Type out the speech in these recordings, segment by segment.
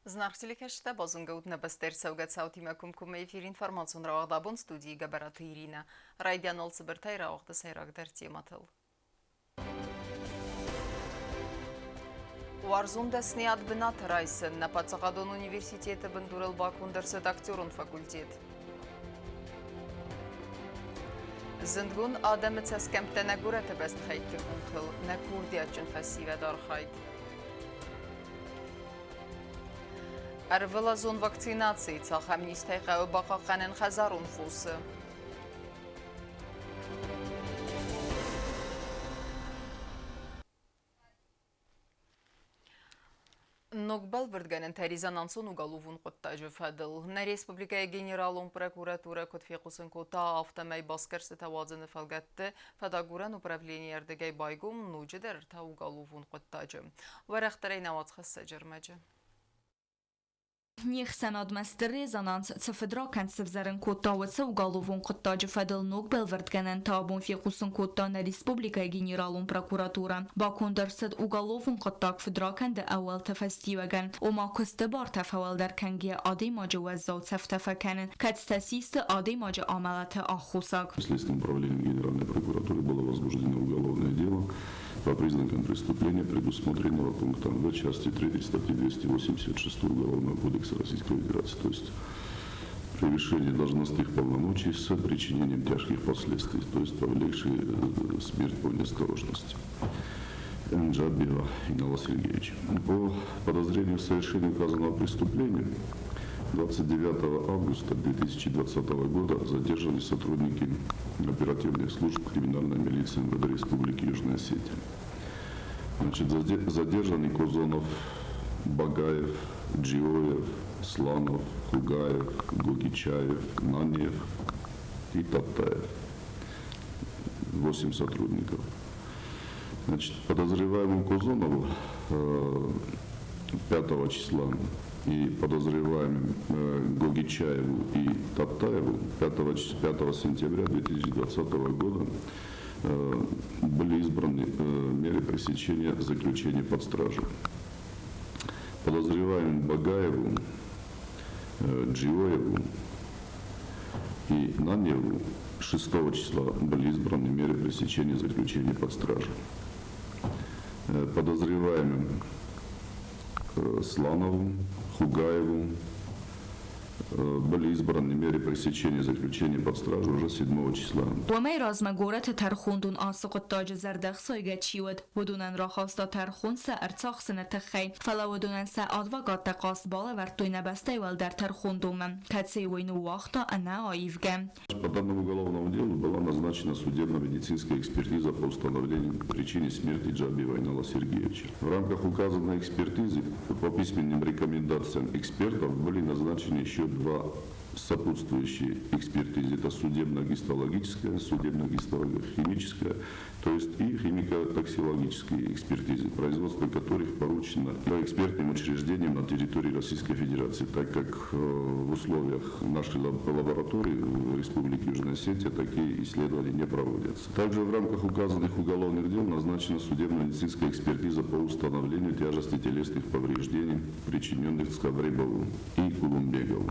Зынаргъ телекӕсджытӕ, базонгӕ ут нӕ бӕстӕ ӕрцӕугӕ цаутимӕ комкоммӕ эфир информацион рауагъд абон студийы Гӕбӕраты Иринӕ. Райдианыл цыбыртӕй рауагъды сӕйрагдӕр темӕтыл. Уарзон дӕсныйад бынат райсын нӕ паддзахадон университеты бындурыл баконд ӕрцыд актерон факультет. Зындгонд адӕмы цӕсгӕмттӕ нӕ горӕты бӕстыхӕйтты къултыл, нӕ курдиатджын фӕсивӕд архайд. Ӕрвылазон вакцинаци цахӕм низтӕй хъӕуы бахъахъхъӕнын хӕдзарон фосы. Ног бӕлвырдгӕнӕнтӕ резонансон уголовон хъуыддаджы фӕдыл нӕ республикӕйы генералон прокуратурӕ куыд фехъусын кодта, афтӕмӕй басгӕрстытӕ уадзыны фӕлгӕтты фӕдагурӕн управленийы ӕрдыгӕй байгом ноджыдӕр ӕртӕ уголовон хъуыддаджы. Уӕрӕхдӕрӕй нӕ уацхӕссӕджы ӕрмӕджы. Не хсӕнадмӕ стыр резонанс цы фыдракӕнд сывзӕрын кодта, уыцы уголовон хъуыддаджы фӕдыл ног бӕлвырдгӕнӕнтӕ абон фехъусын кодта нӕ республикӕйы Генералон прокуратурӕ. Баконд ӕрцыд уголовон хъуыддаг фыдракӕнды ӕууӕлты фӕстиуӕгӕн, ома куысты бартӕ фӕуӕлдӕр кӕнгӕйӕ адӕймаджы уӕззау цӕфтӕ фӕкӕнын, кӕцытӕ систы адӕймаджы амӕлӕты аххосаг. Следственным управлением Генеральной прокуратуры было возбуждено уголовное дело по признакам преступления, предусмотренного пунктом В части 3 статьи 286 Уголовного кодекса Российской Федерации, то есть превышение должностных полномочий с причинением тяжких последствий, то есть повлекшие смерть по неосторожности. Джабиева Инала Сергеевича. По подозрению в совершении указанного преступления 29 августа 2020 года задержаны сотрудники оперативных служб криминальной милиции МВД Республики Южная Осетия. Значит, задержаны Козонов, Багаев, Джиоев, Сланов, Хугаев, Гогичаев, Нанев и Таптаев. 8 сотрудников. Значит, подозреваемому Козонову 5 числа и подозреваемым Гогичаеву и Таптаеву 5 сентября 2020 года были избраны меры пресечения заключения под стражу. Подозреваемым Багаеву, Джиоеву и Наневу 6 числа были избраны меры пресечения заключения под стражу. Подозреваемым Сланову, Хугаеву были избраны меры пресечения заключения под стражу уже 7 числа. Уымӕй размӕ горӕты тӕрхондон ацы хъуыддаджы зӕрдӕхсайгӕ чи уыд, уыдонӕн рахаста тӕрхон сӕ ӕрцахсыны тыххӕй, фӕлӕ уыдонӕн сӕ адвокаттӕ хъаст балӕвӕрдтой нӕ бӕстӕйы уӕлдӕр тӕрхондонмӕ, кӕцыйы уый ныууагъта ӕнӕаивгӕ. По данному уголовному делу была назначена судебно-медицинская экспертиза по установлению причины смерти Джабиева Инала Сергеевича. В рамках указанной экспертизы по письменным рекомендациям экспертов были назначены еще два сопутствующие экспертизы. Это судебно-гистологическая, судебно-гистологохимическая, то есть и химико-токсикологические экспертизы, производство которых поручено экспертным учреждениям на территории Российской Федерации, так как в условиях нашей лаборатории в Республике Южная Осетия такие исследования не проводятся. Также в рамках указанных уголовных дел назначена судебно-медицинская экспертиза по установлению тяжести телесных повреждений, причиненных Цховребову и Кулумбегову.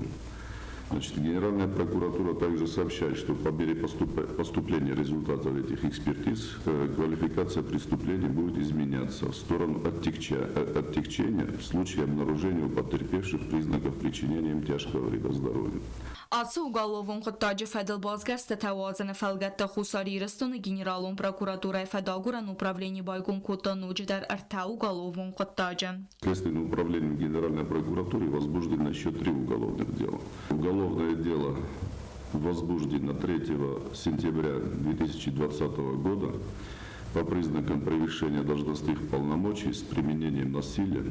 Значит, Генеральная прокуратура также сообщает, что по мере поступления результатов этих экспертиз квалификация преступлений будет изменяться в сторону отягчения в случае обнаружения у потерпевших признаков причинения им тяжкого вреда здоровью. Ацы уголовон хъуыддаджы фӕдыл басгӕрстытӕ уадзыны фӕлгӕтты Хуссар Ирыстоны Генералон прокуратурӕйы фӕдагурӕн управлени байгом кодта ноджыдӕр ӕртӕ уголовон хъуыддаджы. Следственным управлением Генеральной прокуратуры возбуждено еще 3 уголовных дела. Уголовное дело возбуждено 3 сентября 2020 года по признакам превышения должностных полномочий с применением насилия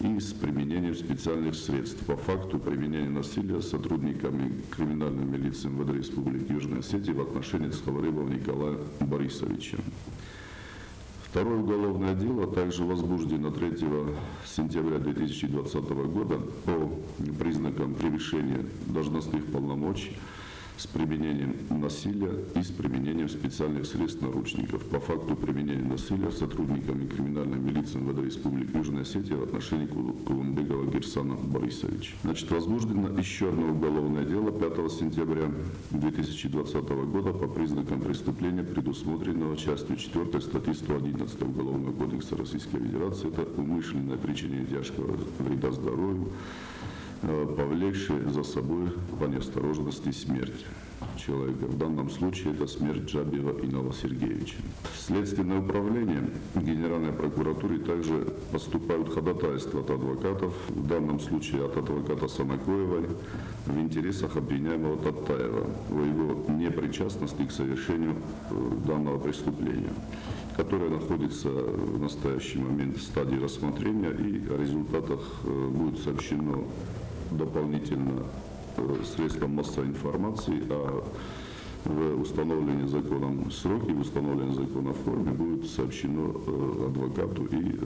и с применением специальных средств по факту применения насилия сотрудниками криминальной милиции МВД Республики Южная Осетия в отношении Цховребова Николая Борисовича. Второе уголовное дело также возбуждено 3 сентября 2020 года по признакам превышения должностных полномочий с применением насилия и с применением специальных средств наручников по факту применения насилия сотрудниками криминальной милиции МВД Республики Южная Осетия в отношении Кулумбегова Герсана Борисовича. Значит, возбуждено еще одно уголовное дело 5 сентября 2020 года по признакам преступления, предусмотренного частью 4 статьи 111 Уголовного кодекса Российской Федерации. Это умышленное причинение тяжкого вреда здоровью, повлекшее за собой по неосторожности смерть человека. В данном случае это смерть Джабиева Инала Сергеевича. В Следственное управление Генеральной прокуратуры также поступают ходатайства от адвокатов, в данном случае от адвоката Санакоевой, в интересах обвиняемого Таттаева о его непричастности к совершению данного преступления, которое находится в настоящий момент в стадии рассмотрения, и о результатах будет сообщено дополнительно средствам массовой информации, а в установлении законом сроки, в установленной законом форме будет сообщено адвокату и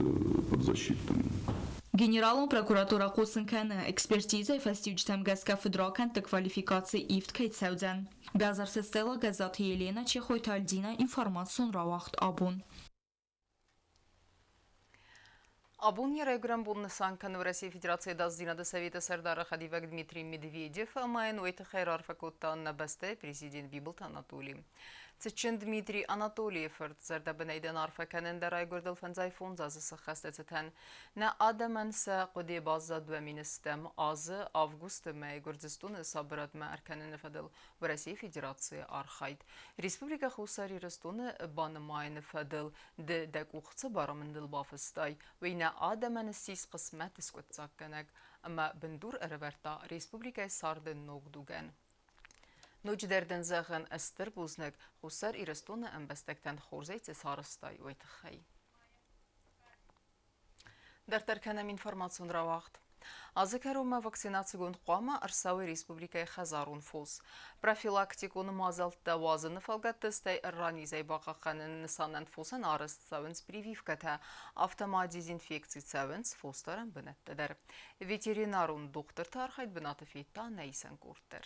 подзащитному. Генералон прокуратурӕ хъусын кӕны, экспертизӕйы фӕстиуджытӕм гӕсгӕ фыдракӕндты квалификаци ивд кӕй цӕудзӕн. Бязарты Стелла, Гӕззаты Елена, Чехойты Альдина, информацион рауагъд «Абон». Абон йӕ райгуырӕн бон нысан кӕны Уӕрӕсейы Федерацийы Ӕдасдзинады Советы сӕрдары хӕдивӕг Дмитрий Медведев ӕмӕ йын уый тыххӕй раарфӕ кодта нӕ бӕстӕйы президент Бибылты Анатоли. Цытджын Дмитрий Анатолийы фырт, зӕрдӕбынӕй дын арфӕ кӕнын дӕ райгуырдыл 55 азы сыххӕсты цытӕн. Нӕ адӕмӕн сӕ хъуыдыйы баззад 2000 азы августы мӕйы Гуырдзыстоны сабырадмӕ ӕркӕныны фӕдыл Уӕрӕсейы Федерацийы архайд. Республикӕ Хуссар Ирыстоны банымайыны фӕдыл ды дӕ къух цы барамындыл бафыстай, уый нӕ адӕмӕн ссис хъысмӕт скъуыддзаггӕнӕг ӕмӕ бындур ӕрӕвӕрдта республикӕйы царды ног дугӕн. Ноджыдӕр дын зӕгъын стыр бузныг, Хуссар Ирыстоны ӕмбӕстӕгтӕн хорзӕй цы сарӕзтай, уый тыххӕй. Дарддӕр кӕнӕм информацион рауагъд. Азы кӕронмӕ вакцинацигонд хъуамӕ ӕрцӕуой республикӕйы хӕдзарон фос. Профилактикон мадзӕлттӕ уадзыны фӕлгӕтты стӕй ӕрранизӕй бахъахъхъӕныны нысанӕн фосӕн арӕзт цӕуынц прививкӕтӕ, афтӕ ма дезинфекци цӕуынц фосдарӕн бынӕттӕ дӕр. Ветеринарон дохтырты архайд бынаты федта нӕ исӕн къорд дӕр.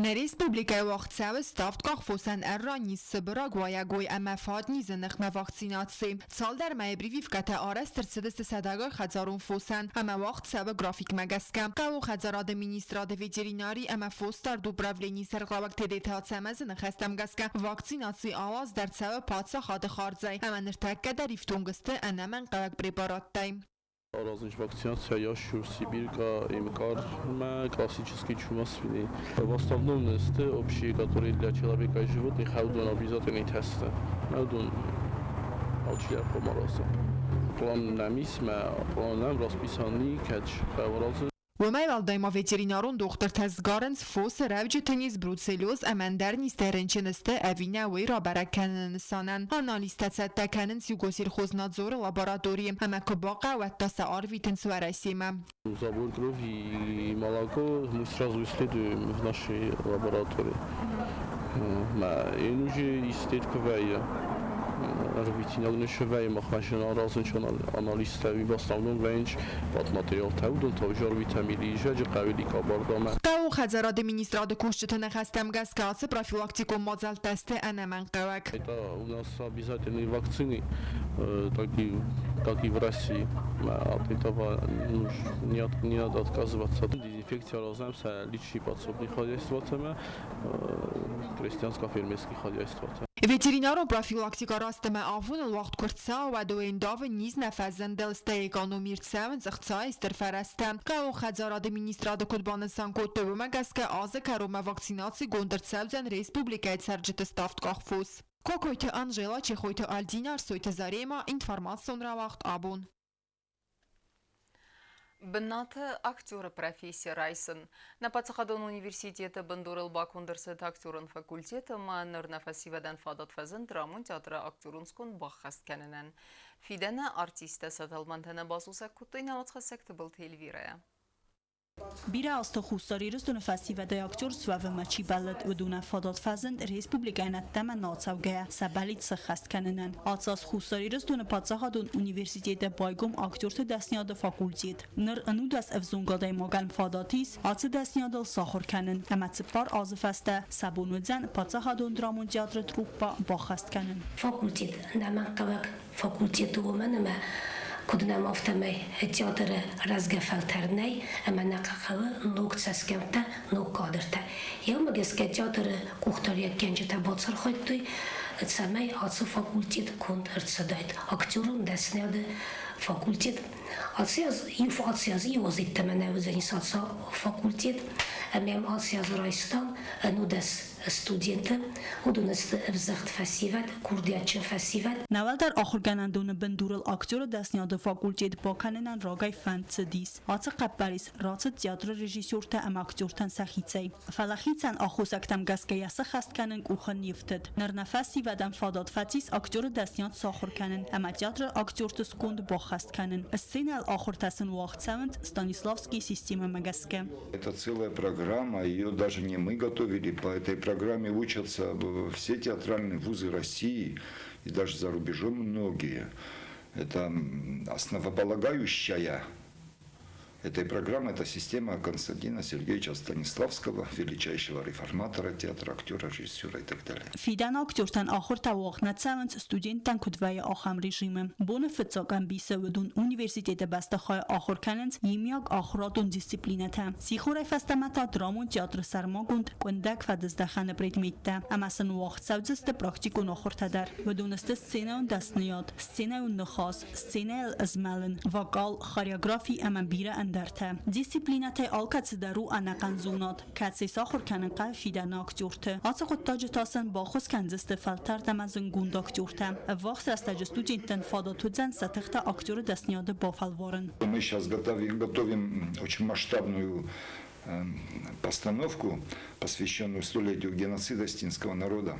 Нӕ республикӕйы уагъд цӕуы ставдкъах фосӕн ӕрра-низ цыбыраг уайӕгой ӕмӕ фаднизы ныхмӕ вакцинаци. Цалдӕр мӕйы прививкӕтӕ арӕзт ӕрцыдысты сӕдӕгай хӕдзарон фосӕн ӕмӕ уагъд цӕуы графикмӕ гӕсгӕ. Хъӕуы хӕдзарады министрады ветеринари ӕмӕ фосдарды управленийы сӕргълӕууӕг Тедеты Ацӕмӕзы ныхӕстӕм гӕсгӕ вакцинаци ауадзд ӕрцӕуы паддзахады хардзӕй ӕмӕ ныртӕккӕ дӕр ифтонг сты ӕнӕмӕнгхъӕуӕг препараттӕй. Различные вакцинация, ящур, сибирка, МКР, классический чума свиней. В основном тесты общие, которые для человека и животных, уыдон обязательные тесты. Уыдон алчидӕр хъуамӕ араза. План нӕм ис, мӕ план нӕм расписание, кӕд хъӕуы аразын. Уымӕй уӕлдай ма ветеринарон дохтыртӕ сгарынц фосы рӕуджыты низ, бруцеллез ӕмӕ ӕндӕр низтӕ рынчын сты ӕви нӕ, уый рабӕрӕг кӕныны нысанӕн. Анализтӕ цӕттӕ кӕнынц Югосельхознадзоры лабораторийы ӕмӕ куы бахъӕуа, уӕд та сӕ арвитынц Уӕрӕсемӕ. Забор крови и молоко мы сразу исследуем в нашей лаборатории. Ин уже исслед куы вӕййы, ӕрвитинаг не вӕййы махмӕ аразын анализтӕ, в основном вӕййынц материалтӕ, уыдон та уже ӕрвитӕм или Изӕджыхъӕу, или Кабардамӕ. Хъӕуы хӕдзарады министрады кусджыты ныхӕстӕм гӕсгӕ ацы профилактикон мадзӕлттӕ сты ӕнӕмӕнгхъӕуӕг. Это у нас обязательные вакцины, такие, как и в России. От этого ну, не надо отказываться. Дезинфекция аразӕм сӕ личный подсобный хозяйствотӕ, крестьянско-фермерский хозяйствотӕ. Ветеринарон профилактикӕ рӕстӕмӕ афоныл уагъд куы рцӕуа, уӕд уӕндавы низ нӕ фӕзындыл, стӕй экономи рцӕуынц ӕхцайы стыр фӕрӕзтӕ. Хъӕуы хӕдзарады министрады куыд банысан кодтой, уымӕ гӕсгӕ азы кӕронмӕ вакцинацигонд ӕрцӕудзӕн республикӕйы цӕрджыты ставдкъах фос. Кокойты Анжела, Чехойты Альдина, Ӕрсойты Зарема, информацион рауагъд «Абон». Бынаты актеры професси райсын. Нӕ паддзахадон университеты бындурыл баконд ӕрцыд актерон факультет ӕмӕ ныр нӕ фӕсивӕдӕн фадат фӕзынд драмон театры актерон сконд баххӕст кӕнынӕн. Фидӕны артисттӕ сӕ тӕлмӕнтӕ нӕ басусӕг кодтой нӕ уацхӕссӕг Тыбылты Эльвирӕйӕ. Бирӕ азты Хуссар Ирыстоны фӕсивӕдӕй актер суӕвынмӕ чи бӕллыд, уыдонӕн фадат фӕзынд республикӕйӕн ӕддӕмӕ нӕ ацӕугӕйӕ сӕ бӕллиц сӕххӕст кӕнынӕн. Ацы аз Хуссар Ирыстоны паддзахадон университеты байгом актерты дӕсныйады факультет. Ныр 19 ӕвзонг адӕймагӕн фадат ис ацы дӕсныйадыл сахуыр кӕнын ӕмӕ 4 азы фӕстӕ сӕ бон уыдзӕн паддзахадон драмон театры труппа баххӕст кӕнын. Факультет ӕнӕмӕнгхъӕуӕг факультет у, уымӕн ӕмӕ куыд нӕм, афтӕмӕй театры рӕзгӕ фӕлтӕр нӕй ӕмӕ нӕ хъӕуы ног цӕсгӕмттӕ, ног кадртӕ. Еумӕ гӕсгӕ театры къухдариуӕггӕнджытӕ бацархайдтой, цӕмӕй ацы факультет конд ӕрцыдаид актерон дӕсныйады факультет. Ацы аз иу ацы аз иу аз йеддӕмӕ нӕ уыдзӕнис ацы факультет ӕмӕ йӕм ацы аз райстам 19 студенты. Уыдон сты ӕвзӕгъд фӕсивӕд, курдиатджын фӕсивӕд. Нӕуӕлдӕр ахуыргӕнӕндоны бындурыл актеры дӕсныйады факультет бакӕнынӕн рагӕй фӕнд цыдис. Ацы хъӕппӕрис рацыд театры режиссертӕ ӕмӕ актертӕн сӕхицӕй. Фӕлӕ хицӕн аххосӕгтӕм гӕсгӕ йӕ сӕххӕст кӕнын къухы не фтыд. Ныр нӕ фӕсивӕдӕн фадат фӕцис актеры дӕсныйад сахуыр кӕнын ӕмӕ театры актерты сконд баххӕст кӕнын. Сценӕйыл ахуыртӕ сын уагъд цӕуынц Станиславскийы системӕмӕ гӕсгӕ. Это целая программа, ее даже не мы готовили. По этой программе учатся все театральные вузы России и даже за рубежом многие. Это основополагающая этой программы, это система Константина Сергеевича Станиславского, величайшего реформатора театра, актера, режиссера и так далее. Фидӕны актертӕн ахуыртӕ уагъд нӕ цӕуынц, студенттӕн куыд вӕййы, ахӕм режимы. Боны фыццаг ӕмбисы уыдон университеты бӕстыхайы ахуыр кӕнынц иумиаг ахуырадон дисциплинӕтӕ. Сихорӕй фӕстӕмӕ та драмон театры сӕрмагонд къуындӕг фӕдыздӕхӕны предметтӕ ӕмӕ сын уагъд цӕудзысты практикон ахуыртӕ дӕр. Уыдон сты сценӕйон дӕсныйад, сценӕйон ныхас, сценӕйыл змӕлын, вокал, хореографи ӕмӕ бирӕ ӕндӕртӕ. Дисциплинӕтӕй алкӕцыдӕр у ӕнӕхъӕн зонад, кӕцыйы сахуыр кӕнын хъӕуы фидӕны актерты. Ацы хъуыддаджы та сын баххуыс кӕндзысты фӕлтӕрд ӕмӕ зынгонд актертӕ. Ӕввахс рӕстӕджы студенттӕн фадат уыдзӕн сӕ тыхтӕ актеры дӕсныйады бафӕлварын. Мы сейчас готовим очень масштабную постановку, посвященную столетию геноцида осетинского народа.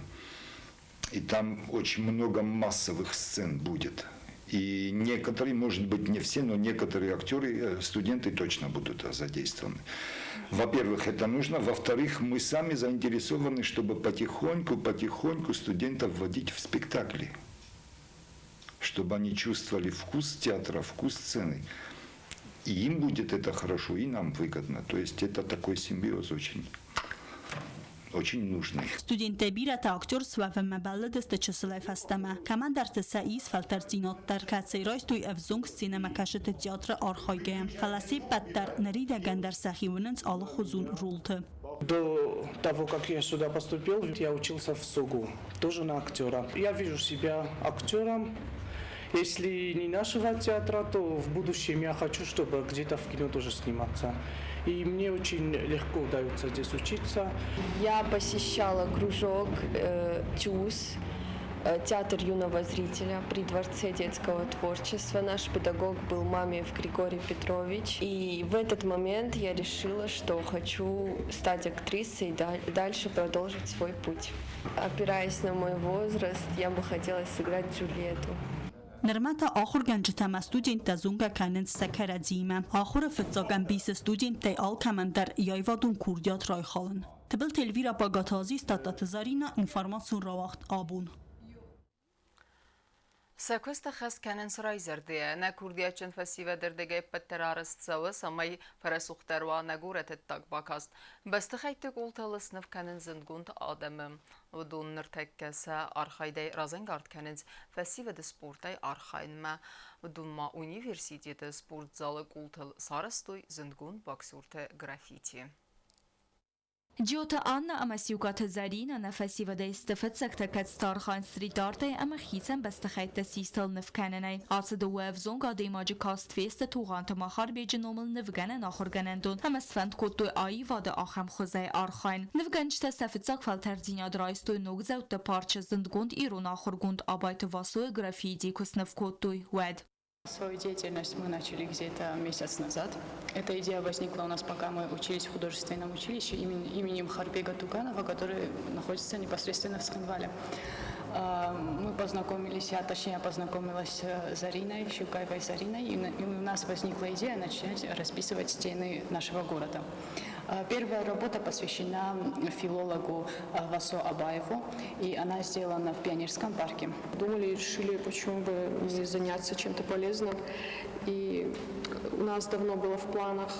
И там очень много массовых сцен будет. И некоторые, может быть, не все, но некоторые актеры, студенты точно будут задействованы. Во-первых, это нужно. Во-вторых, мы сами заинтересованы, чтобы потихоньку, потихоньку студентов вводить в спектакли. Чтобы они чувствовали вкус театра, вкус сцены. И им будет это хорошо, и нам выгодно. То есть это такой симбиоз очень, очень нужный. Студенттӕй бирӕтӕ актер суӕвынмӕ бӕллыдысты чысылӕй фӕстӕмӕ. Кӕмӕндӕрты сӕ ис фӕлтӕрддзинад дӕр, кӕцыйы райстой ӕвзонг сценӕмӕкӕсджыты театры архайгӕйӕ. Фӕлӕ се ппӕт дӕр ныридӕгӕн дӕр сӕхи уынынц алыхуызон ролты. До того, как я сюда поступил, я учился в СУГУ, тоже на актера. Я вижу себя актером. Если не нашего театра, то в будущем я хочу, чтобы где-то в кино тоже сниматься. И мне очень легко удается здесь учиться. Я посещала кружок ТЮЗ, театр юного зрителя при Дворце детского творчества. Наш педагог был Мамиев Григорий Петрович. И в этот момент я решила, что хочу стать актрисой и дальше продолжить свой путь. Опираясь на мой возраст, я бы хотела сыграть Джульетту. Нырмӕ та ахуыргӕнджытӕ ӕмӕ студенттӕ зонгӕ кӕнынц сӕ кӕрӕдзиимӕ. Ахуыры фыццаг ӕмбисы студенттӕй алкӕмӕн дӕр йӕ аивадон курдиат райхалын. Тыбылты Эльвира Багаты Тадтаты Зарина, информацион рауагъд «Абон». Сӕ куыст ӕххӕст кӕнынц райзӕрдӕйӕ. Нӕ курдиатджын фӕсивӕды рдыгӕй ӕппӕтдӕр арӕзт цӕуы, цӕмӕй фӕрӕсугъддӕр уа нӕ горӕты ӕддаг бакаст. Бӕстыхӕйтты къултыл сныв кӕнын зындгонд адӕмы. Уыдон ныртӕккӕ сӕ архайдӕй разӕнгард кӕнынц фӕсивӕды спортӕй архайынмӕ. Уыдон ма университеты спортзалы къултыл сарӕзтой зындгонд боксерты граффити. Джиоты Анна ӕмӕ Сиукъаты Зӕринӕ нӕ фӕсивӕдӕй сты фыццӕгтӕ, кӕцыты архайынц стрит-артӕй ӕмӕ хицӕн бӕстыхӕйттӕ систыл ныв кӕнынӕй. Ацы дыууӕ ӕвзонг адӕймаджы каст фесты Тугъанты Махарбеджы номыл нывгӕнӕн ахуыргӕнӕндон ӕмӕ сфӕнд кодтой аивады ахӕм хуызӕй архайын. Нывгӕнджытӕ сӕ фыццаг фӕлтӕрддзинад райстой Ногдзӕутты парчы зындгонд ирон ахуыргонд Абайты Васойы граффити куы сныв кодтой, уӕд. Свою деятельность мы начали где-то месяц назад. Эта идея возникла у нас, пока мы учились в художественном училище именем Махарбега Туганова, который находится непосредственно в Цхинвале. Мы познакомились, я точнее познакомилась с Зариной, Щукаевой Зариной, и у нас возникла идея начать расписывать стены нашего города. Первая работа посвящена филологу Васо Абаеву, и она сделана в Пионерском парке. Думали и решили, почему бы не заняться чем-то полезным. И у нас давно было в планах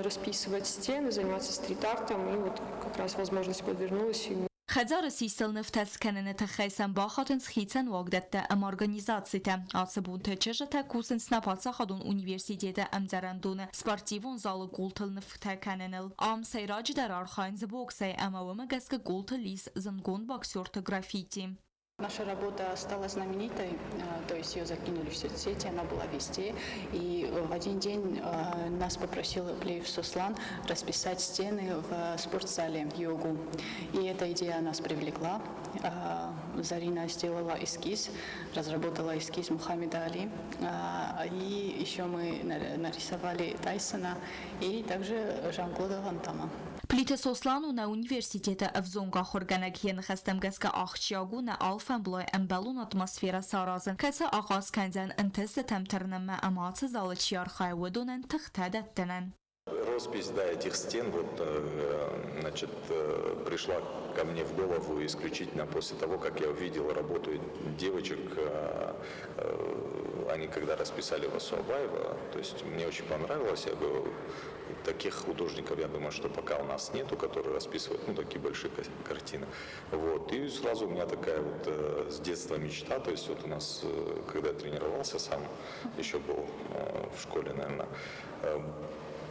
расписывать стены, заниматься стрит-артом, и вот как раз возможность подвернулась. И Хӕдзары систыл нывтӕ скӕныны тыххӕй сӕм бахатынц хицӕн уагдӕттӕ ӕмӕ организацитӕ. Ацы бонты чызджытӕ кусынц нӕ паддзахадон университеты ӕмдзӕрӕндоны спортивон залы къултыл нывтӕ кӕныныл. Ам сӕйраджыдӕр архайынц боксӕй ӕмӕ уымӕ гӕсгӕ къултыл ис зындгонд боксерты граффити. Наша работа стала знаменитой, то есть ее закинули в соцсети, она была везде. И в один день нас попросил Плиев Сослан расписать стены в спортзале йогу. И эта идея нас привлекла. Зарина сделала эскиз, разработала эскиз Мухаммеда Али. И еще мы нарисовали Тайсона и также Жан-Клода Ван Дамма. Плиты Сослан у нӕ университеты ӕвзонг ахуыргӕнӕг. Йӕ ныхӕстӕм гӕсгӕ ахсджиаг у нӕ алфӕмблай ӕмбӕлон атмосферӕ саразын, кӕцы ахъаз кӕндзӕн ӕнтыстытӕм тырнынмӕ ӕмӕ ацы залы чи архайы, уыдонӕн тыхтӕ дӕттынӕн. Роспись, да, этих стен вот, значит, пришла ко мне в голову исключительно после того, как я увидел работу девочек, они когда расписали Васо Абаева, то есть мне очень понравилось, я говорю, таких художников, я думаю, что пока у нас нету, которые расписывают, ну, такие большие картины. Вот. И сразу у меня такая вот с детства мечта, то есть вот у нас, когда я тренировался сам, еще был в школе, наверное,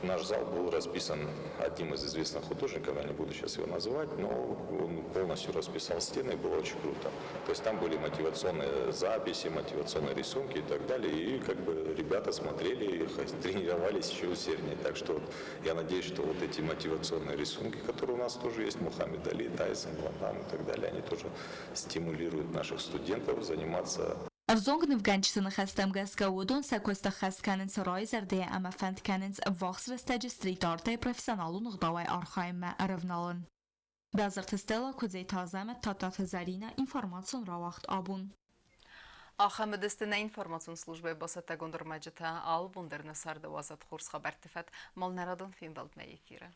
наш зал был расписан одним из известных художников, я не буду сейчас его называть, но он полностью расписал стены, и было очень круто. То есть там были мотивационные записи, мотивационные рисунки и так далее, и как бы ребята смотрели и тренировались еще усерднее. Так что вот я надеюсь, что вот эти мотивационные рисунки, которые у нас тоже есть, Мухаммед Али, Тайсон, Ван Дамм и так далее, они тоже стимулируют наших студентов заниматься. Ӕвзонг нывгӕнджыты ныхӕстӕм гӕсгӕ уыдон сӕ куыст ӕххӕст кӕнынц райзӕрдӕйӕ ӕмӕ фӕнд кӕнынц ӕввахс рӕстӕджы стрит-артӕй профессионалон ӕгъдауӕй архайынмӕ ӕрӕвналын. Базырты Стелла, Куыдзеты Азӕмӕт, Тадтаты Зӕринӕ, информацион рауагъд Абон. Ахӕм уыдысты нӕ информацион службӕйы бацӕттӕгонд ӕрмӕджытӕ. Алы бон дӕр нӕ царды уадзӕд хорз хабӕртты фӕд. Малнӕрадон фембӕлдмӕ эфиры.